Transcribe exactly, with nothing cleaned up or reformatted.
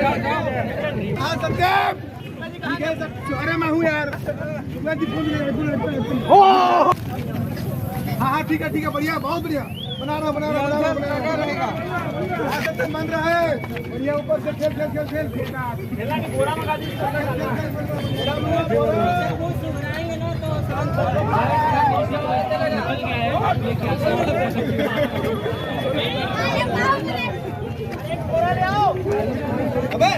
हाँ, सत्यम। ठीक है, सर। अरे, मैं हूँ यार। मैं जी, फोन ले, फोन ले, फोन ले। हाँ, हाँ, ठीक है, ठीक है, बढ़िया, बहुत बढ़िया। बना रहा, बना रहा, बना रहा, बना रहा। हाँ, सत्यम बन रहा है। बढ़िया, ऊपर से खेल, खेल, खेल, खेल। अबे,